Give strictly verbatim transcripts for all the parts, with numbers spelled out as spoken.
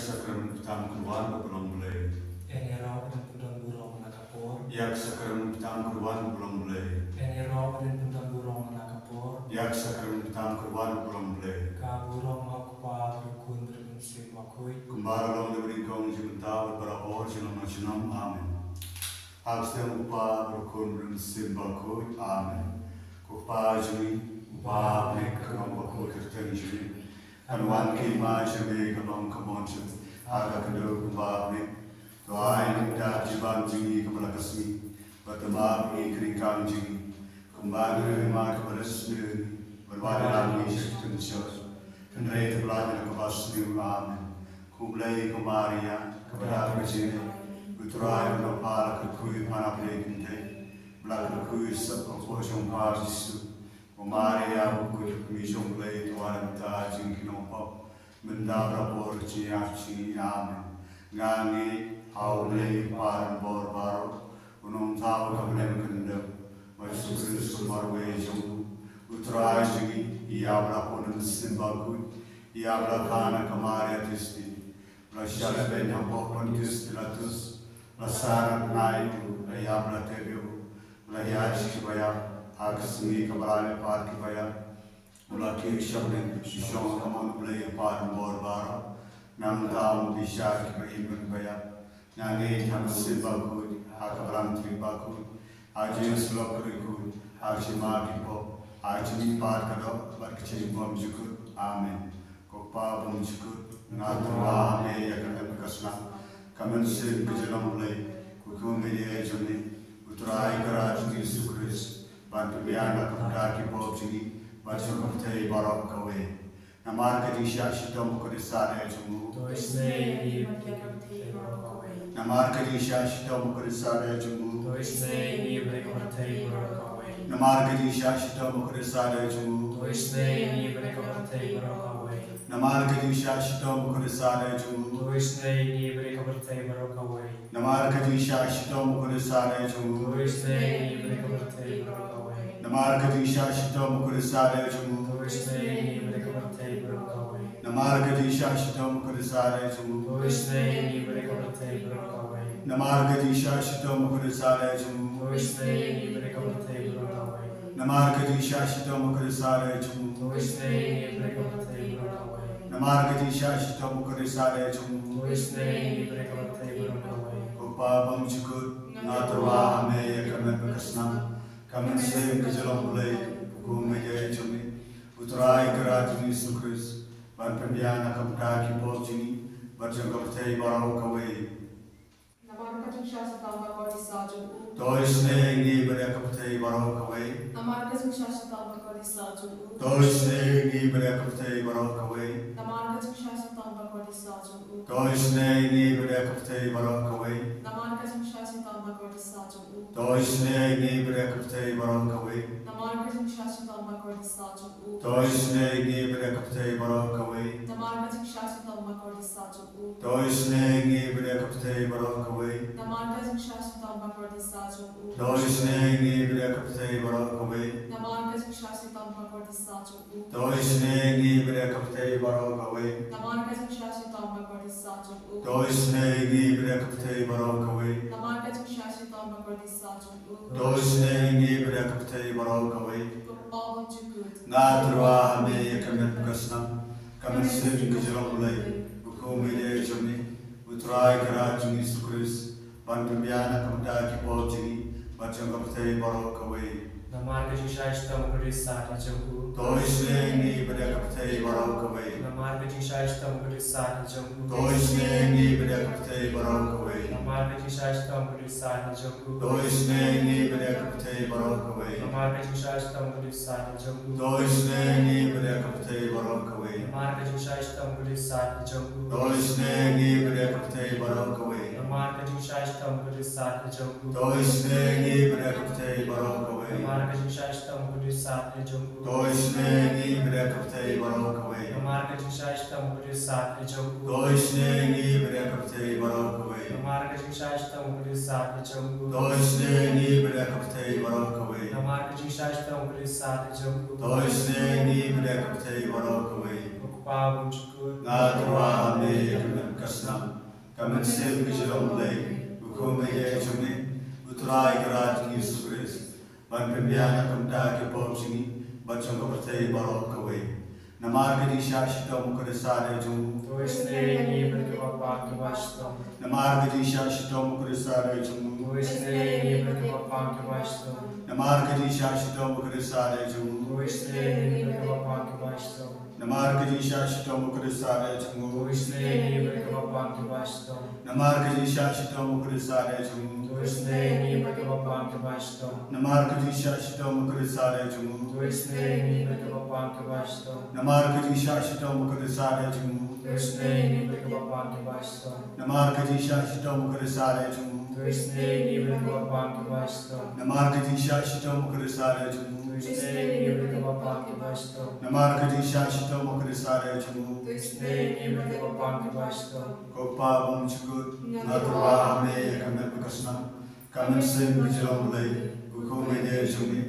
Sakramen Baptism Kyrwan bad Burom Blei. Ïa ka Sakramen Baptism Kyrwan bad Burom Blei. Ïa ka Sakramen Baptism Kyrwan bad Burom Blei. Ka burom ha u Kpa bad u Khun bad u Mynsiem Bakhuid. Kumba la long naduh mynnyngkong, shi bynta bad barabor, junom junom. Amen. Ha ka kyrteng u Kpa bad u Khun bad u Mynsiem Bakhuid. Amen. Ko Kpa jong ngi, uba ha bneng, ka kyrteng bakhuid ka kyrteng jong me. Kan wan ka hima jong me, kan long ka mon jong me ha ka khyndew kumba ha bneng. To ai ïa ngi mynta ka jingïalam jong ngi kaba la ka sngi. Bad to map ïa ngi ka jingkam jong ngi, kumba ngi ruh ngi map ïa kiba la sniew ïa ngi. Bad wat ïalam ngi sha ki jingpynshoi, hynrei to pyllait ngi na kaba sniew. Amen. Ko Blei, ko Maria kaba don ha ka jingïeit, U Trai u don ha pdeng U Blei, pynban ha pdeng U Blei, ba la kyrkhu sha ka por jong U Kpa Jisu. Ko Maria bakhuid, ka kmie jong U Blei, to ai ïa ngi mynta ka jingïalam, mynta bad ha ka por ka jingïap jong ngi. Amen. Nga ngeit ha U Blei U Kpa u don bor baroh, U Nongthaw ka bneng ka khyndew, bad U Jisu Khrist u marwei jong u, U Trai jong ngi, ïa ba la pun ha u Mynsiem Bakhuid, ïa ba la kha na ka Maria Theisotti, ba la shah lehbeiñ ha u Pontius Pilatus, ba la sah na ka bnai, ba la ïap, ba la tep ïa u, ba la ïaid sha kiba ïap, ha ka sngi kaba laiphew ar kiba ïap, ba la kiew sha bneng, ba la shong ha ka mon U Blei U Kpa u don bor baroh. Nangta un bishar ïa kiba im bad kiba ïap. Nga ngeit ha u Mynsiem Bakhuid, ha ka Balang Katolik bakhuid, ha ka jingïasyllok kyrkhu, ha ka jingmap ki pop, ha ka jingmihpat ka doh bad ka jingbymjukut. Amen. Ko Kpa bymjukut, nga tyrwa ha me ïa ka met bad ka snam, ka mynsiem ka jong u Blei, ko Khun baieit jong me, U Trai Kynrad jong ngi U Jisu Khrist, ban pynbiang na ka bynta ki pop jong ngi bad jong ka pyrthei baroh kawei. Namar ka jingshah shitom bakhuid satia jong u. To isynei ïa ngi bad ïa ka pyrthei baroh kawei. Namar ka jingshah shitom bakhuid satia jong u. To isynei ïa ngi bad ïa ka pyrthei baroh kawei. Namar ka jingshah shitom bakhuid satia jong u. To isynei ïa ngi bad ïa ka pyrthei baroh kawei. Namar ka jingshah shitom bakhuid satia jong u. To isynei ïa ngi bad ïa ka pyrthei baroh kawei. Namar ka jingshah shitom bakhuid satia jong u. To isynei ïa ngi bad ïa ka pyrthei baroh kawei. Namar ka jingshah shitom bakhuid satia jong u. To isynei ïa ngi bad ïa ka pyrthei baroh kawei. Namar ka jingshah shitom bakhuid satia jong u. To isynei ïa ngi bad ïa ka pyrthei baroh kawei. Namar ka jingshah shitom bakhuid satia jong u. To isynei ïa ngi bad ïa ka pyrthei baroh kawei. Namar ka jingshah shitom bakhuid satia jong u. To isynei ïa ngi bad ïa ka pyrthei baroh kawei. Namar ka jingshah shitom bakhuid satia jong u. To isynei ïa ngi bad ïa ka pyrthei baroh kawei. Ko Kpa bymjukut, nga tyrwa ha me ïa ka met bad ka snam, ka mynsiem ka jong u Blei, ko Khun baieit jong me, U Trai Kynrad jong ngi U Jisu Khrist, ban pynbiang na ka bynta ki pop jong ngi bad jong ka pyrthei baroh kawei. Namar ka jingshah shitom bakhuid satia jong u. To isynei ïa ngi bad ïa ka pyrthei baroh kawei. Namar ka jingshah shitom bakhuid satia jong u. To isynei ïa ngi bad ïa ka pyrthei baroh kawei. Namar ka jingshah shitom bakhuid satia jong u. To isynei ïa ngi bad ïa ka pyrthei baroh kawei. Namar ka jingshah shitom bakhuid satia jong u. To isynei ïa ngi bad ïa ka pyrthei baroh kawei. Namar ka jingshah shitom bakhuid satia jong u. To isynei ïa ngi bad ïa ka pyrthei baroh kawei. Namar ka jingshah shitom bakhuid satia jong u. To isynei ïa ngi bad ïa ka pyrthei baroh kawei. Namar ka jingshah shitom bakhuid satia jong u. To isynei ïa ngi bad ïa ka pyrthei baroh kawei. Namar ka jingshah shitom bakhuid satia jong u. To isynei ïa ngi bad ïa ka pyrthei baroh kawei. Namar ka jingshah shitom bakhuid satia jong u. To isynei ïa ngi bad ïa ka pyrthei baroh kawei. Namar ka jingshah shitom bakhuid satia jong u. To isynei ïa ngi bad ïa ka pyrthei baroh kawei. Ko Kpa bymjukut, nga tyrwa ha me ïa ka met bad ka snam, ka mynsiem ka jong u Blei, ko Khun baieit jong me, U Trai Kynrad jong ngi U Jisu Khrist, ban pynbiang na ka bynta ki pop jong ngi bad jong ka pyrthei baroh kawei. Namar ka jingshah shitom bakhuid satia jong u. To isynei ïa ngi bad ïa ka pyrthei baroh kawei. Namar ka jingshah shitom bakhuid satia jong u. To isynei ïa ngi bad ïa ka pyrthei baroh kawei. Namar ka jingshah shitom bakhuid satia jong u. To isynei ïa ngi bad ïa ka pyrthei baroh kawei. Namar ka jingshah shitom bakhuid satia jong u. To isynei ïa ngi bad ïa ka pyrthei baroh kawei. Namar ka jingshah shitom bakhuid satia jong u. To isynei ïa ngi bad ïa ka pyrthei baroh kawei. Namar ka jingshah shitom bakhuid satia jong u. To isynei ïa ngi bad ïa ka pyrthei baroh kawei. Namar ka jingshah shitom bakhuid satia jong u. To isynei ïa ngi bad ïa ka pyrthei baroh kawei. Namar ka jingshah shitom bakhuid satia jong u. To isynei ïa ngi bad ïa ka pyrthei baroh kawei. Namar ka jingshah shitom bakhuid satia jong u. To isynei ïa ngi bad ïa ka pyrthei baroh kawei. Namar ka jingshah shitom bakhuid satia jong u. To isynei ïa ngi bad ïa ka pyrthei baroh kawei. Kpa bymjukut. Nga tyrwa ha me ïa ka met ka snam, ka mynsiem ka jong U Blei, U Khun baieit jong me, U Trai Kynrad jong ngi Jisu Khrist, ban pynbiang na ka bynta ki pop jong ngi bad jong ka pyrthei baroh kawei. Namar ka jingshah shitom u Khrist jong u. To isynei ïa ngi bad kiba pang kiba shitom. Namar ka jingshah shitom u Khrist jong u. To isynei ïa ngi bad kiba pang kiba shitom. Namar ka jingshah shitom u Khrist jong u. To isynei ïa ngi bad kiba pang kiba shitom. Namar ka jingshah shitom u Khrist jong u. To isynei ïa ngi bad kiba pang kiba shitom. Namar ka jingshah shitom u Khrist jong u. To isynei ïa ngi bad kiba pang kiba shitom. Namar ka jingshah shitom u Khrist jong u. To isynei ïa ngi bad kiba pang kiba shitom. Namar ka jingshah shitom u Khrist jong u. To isynei ïa ngi bad kiba pang kiba shitom. Namar ka jingshah shitom u Khrist jong u. To isynei ïa ngi bad kiba pang kiba shitom. Namar ka jingshah shitom u Khrist jong u. To isynei ïa ngi bad kiba pang kiba shitom. Namar ka jingshah shitom u Khrist jong u. To isynei ïa ngi bad kiba pang kiba shitom. Ko Kpa bymjukut, nga tyrwa ha me ïa ka met ka snam, ka mynsiem ka jong U Blei, U Khun baieit jong me,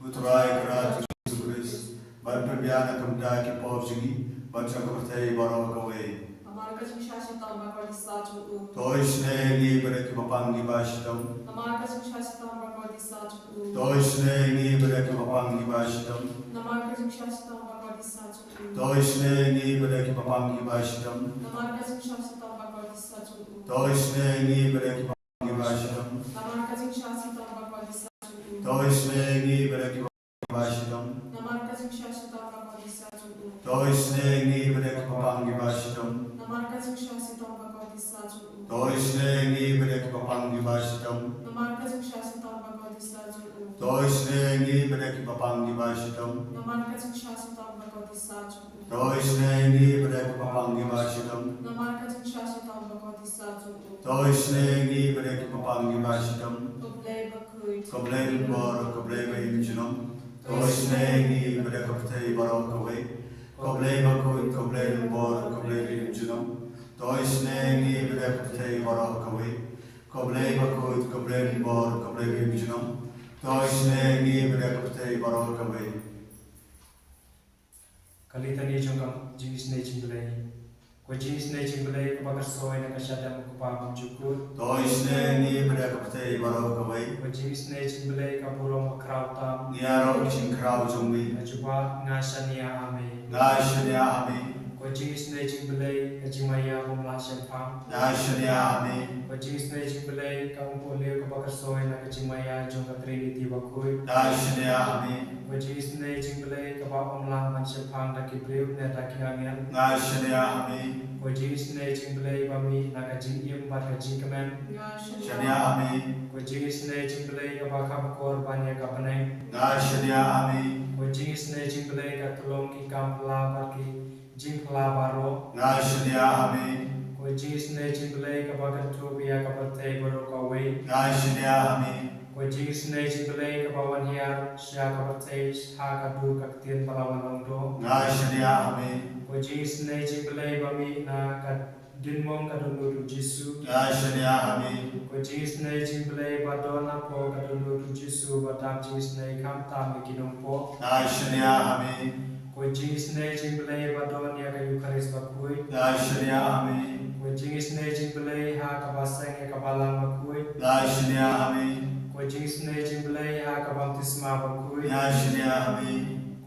U Trai Kynrad jong ngi Jisu Khrist, ban pynbiang na ka bynta ki pop jong ngi bad jong ka pyrthei baroh kawei. Namar ka jingshah shitom ba kordit jong u. To isynei ïa ngi bad kiba pang kiba shitom. Namar ka jingshah shitom ba kordit jong u. To isynei ïa ngi bad kiba pang kiba shitom. Namar ka jingshah shitom ba kordit jong u. To isynei ïa ngi bad kiba pang kiba shitom. Namar ka jingshah shitom ba kordit jong u. To isynei ïa ngi bad kiba pang kiba shitom. Namar ka jingshah shitom ba kordit jong u. To isynei ïa ngi bad kiba pang kiba shitom. Namar ka jingshah shitom ba kordit jong u. To isynei ïa ngi bad kiba pang kiba shitom. Namar ka jingshah shitom ba kordit jong u. To isynei ïa ngi bad kiba pang kiba shitom. Namar ka jingshah shitom ba kordit jong u. To isynei ïa ngi bad kiba pang kiba shitom. Namar ka jingshah shitom ba kordit jong u. To isynei ïa ngi bad kiba pang kiba shitom. Namar ka jingshah shitom ba kordit jong u. To isynei ïa ngi bad kiba pang kiba shitom. Ko Blei bakhuid. Ko Blei lyngbor, ko Blei ba im junom. To isynei ïa ngi bad ka pyrthei baroh kawei. Ko Blei bakhuid, ko Blei lyngbor, ko Blei ba im junom. To isynei ïa ngi bad ka pyrthei baroh kawei. Ko Blei bakhuid, ko Blei lyngbor, ko Blei ba im junom. To isynei ïa ngi bad ka pyrthei baroh kawei. Ka Litani jong ka jingisynei jingblei. Ko jingisynei jingblei kaba kyrshoi na ka shadem u Kpa bymjukut. To isynei ïa ngi bad ka pyrthei baroh kawei. Ko jingisynei jingblei ka burom ka khraw tam. Ngi ïaroh ka jingkhraw jong me. Nga jubab, nga shaniah ha me. Nga shaniah ha me. Ko jingisynei jingblei ka jingmaïa bym lah shemphang. Nga shaniah ha me. Ko jingisynei jingblei ka umpohliew kaba kyrshoi na ka jingmaïa jong ka Trinity bakhuid. Nga shaniah ha me. Ko jingisynei jingblei kaba ym lah ban shemphang da ki briew ne da ki angel. Nga shaniah ha me. Ko jingisynei jingblei ba mih na ka jingim bad ka jingkmen. Nga shaniah ha me. Ko jingisynei jingblei kaba kham akor ban ïa ka bneng. Nga shaniah ha me. Ko jingisynei jingblei ka tyllong ki kam phylla bad ki jingphylla baroh. Nga shaniah ha me. Ko jingisynei jingblei kaba kynthup ïa ka pyrthei baroh kawei. Nga shaniah ha me. Ko jingisynei jingblei kaba wan hiar sha ka pyrthei ha ka dur ka ktien ba la wan long doh. Nga shaniah ha me. Ko jingisynei jingblei ba mih na ka dien mong ka dohnud u Jisu. Nga shaniah ha me. Ko jingisynei jingblei ba don hapoh ka dohnud u Jisu ba dap jingisynei khamtam ïa ki nongpop. Nga shaniah ha me. Ko jingisynei jingblei ba don ïa ka Eukharist bakhuid. Nga shaniah ha me. Ko jingisynei jingblei ha kaba seng ïa ka Balang bakhuid. Nga shaniah ha me. Ko jingisynei jingblei ha ka baptisma bakhuid. Nga shaniah ha me.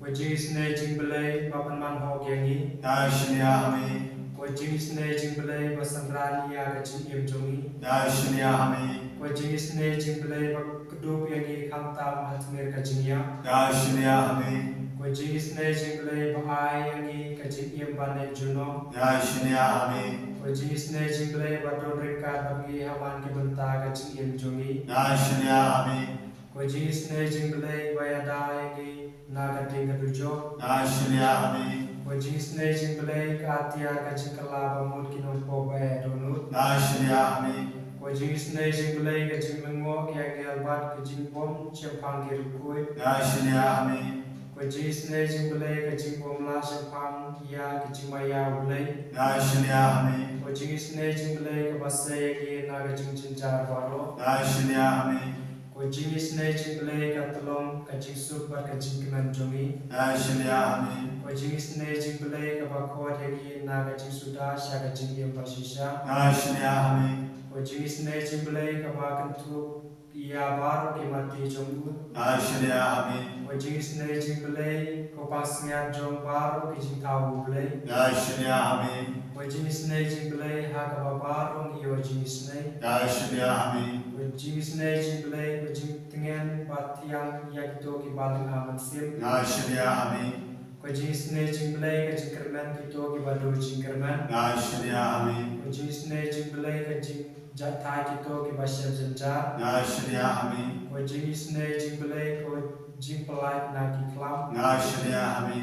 Ko jingisynei jingblei ba pynman hok ïa ngi. Nga shaniah ha me. Ko jingisynei jingblei ba synran ïa ka jingim jong ngi. Nga shaniah ha me. Ko jingisynei jingblei ba kdup ïa ngi khamtam ha tmier ka jingïap. Nga shaniah ha me. Ko jingisynei jingblei ba ai ïa ngi ka jingim ba neh junom. Nga shaniah ha me. Ko jingisynei jingblei ba don ryngkat bad ngi ha man ki bynta ka jingim jong ngi. Nga shaniah ha me. Ko jingisynei jingblei ba ïada ïa ngi na ka ding ka dujok. Nga shaniah ha me. Ko jingisynei jingblei ka atiar ka jingkylla ba mut ki nongpop ba ïa dohnud. Nga shaniah ha me. Ko jingisynei jingblei ka jinglyngngoh ki angel bad ka jingbym shemphang ki riewkhuid. Nga shaniah ha me. Ko jingisynei jingblei ka jingbym lah shemphang ïa ka jingmaïa U Blei. Nga shaniah ha me. Ko jingisynei jingblei kaba sei ïa ngi na ka jingjynjar baroh. Nga shaniah ha me. Ko Ko jingisynei jong U Blei, ka tyllong ka jingsuk bad ka jingkmen jong ngi. Ai shania ha me. Ko jingisynei jong U Blei, kaba khot ïa ngi na ka jingsuda sha ka jingim bashisha. Ai shania ha me. Ko jingisynei jong U Blei, kaba kynthup ïa baroh ki mati jong u. Ai shania ha me. Ko jingisynei jong U Blei, ko pansngiat jong baroh ki jingthaw U Blei. Ai shania ha me. Ko jingisynei jong U Blei, ha kaba baroh ngi ïoh jingisynei. Ai shania ha me. Ko jingisynei jong U Blei, ko jingtngen ba thiang ïa kito kiba lynga mynsiem. Ai shania ha me. Ko jingisynei jong U Blei, ka jingkyrmen kito kiba duh jingkyrmen. Ai shania ha me. Ko jingisynei jong U Blei, ka jingjaitbynriew kito kiba shem jynjar. Ai shania ha me. Ko jingisynei jong U Blei, ko jingpyllait na ki khlam. Ai shania ha me.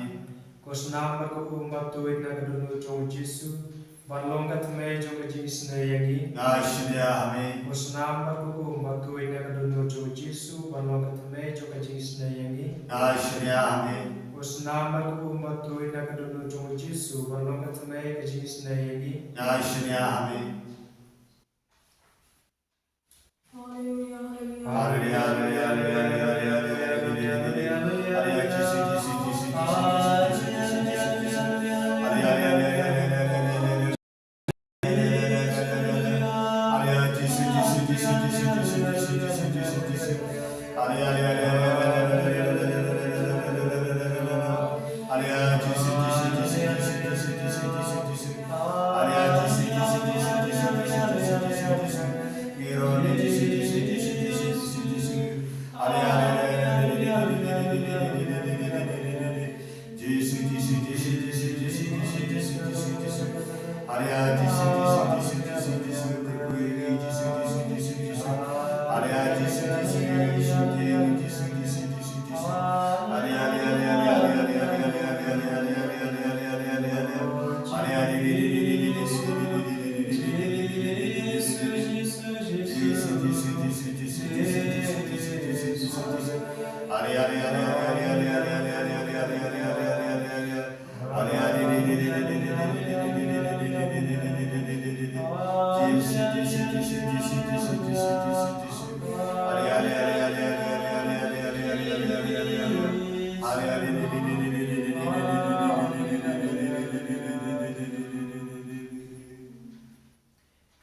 Ko snam bad ko um ba tuid na ka dohnud jong U Jisu, ban long ka thymmei jong ka jingisynei ïa ngi. Ai shania ha me. Ko snam bad ko um ba tuid na ka dohnud jong U Jisu, ban long ka thymmei jong ka jingisynei ïa ngi. Ai shania ha me. Ko snam bad ko um ba tuid na ka dohnud jong U Jisu, ban long ka thymmei ka jingisynei ïa ngi. Ai shania ha me. Haleluya, haleluya. Haleluya, haleluya, haleluya. Haleluya, Jisu, Jisu, Jisu, Jisu. Haleluya, haleluya, haleluya. Haleluya, Jisu, Jisu, Jisu. Haleluya, haleluya, haleluya. Haleluya, Jisu, Jisu, Jisu.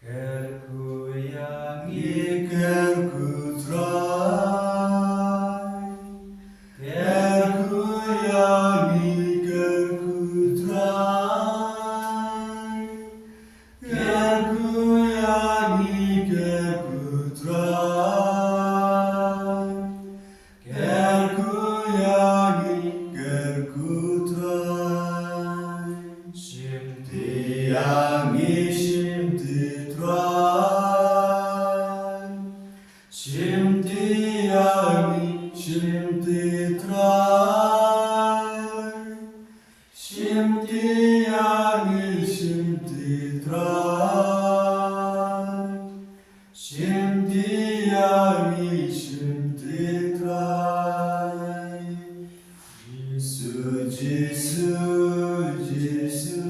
Kyrkhu ïa ngi, kyrkhu Trai. Kyrkhu ïa ngi, kyrkhu Trai. Kyrkhu ïa ngi, kyrkhu Trai. Kyrkhu ïa ngi, kyrkhu Trai. Shimti ïa ngi, shimti Trai. Shimti ïa ngi, shimti Trai. Shimti ïa ngi, shimti Trai. Shimti ïa ngi, shimti Trai. Jisu, Jisu, Jisu.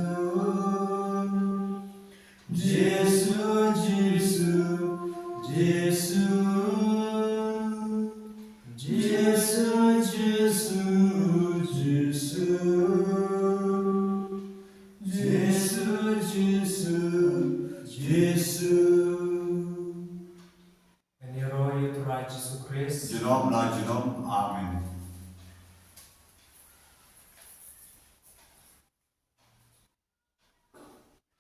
Jisu, Jisu, Jisu. Jisu, Jisu, Jisu. Jisu, Jisu, Jisu. Ngan ïaroh ïa U Trai Jisu Khrist. Junom la junom. Amen.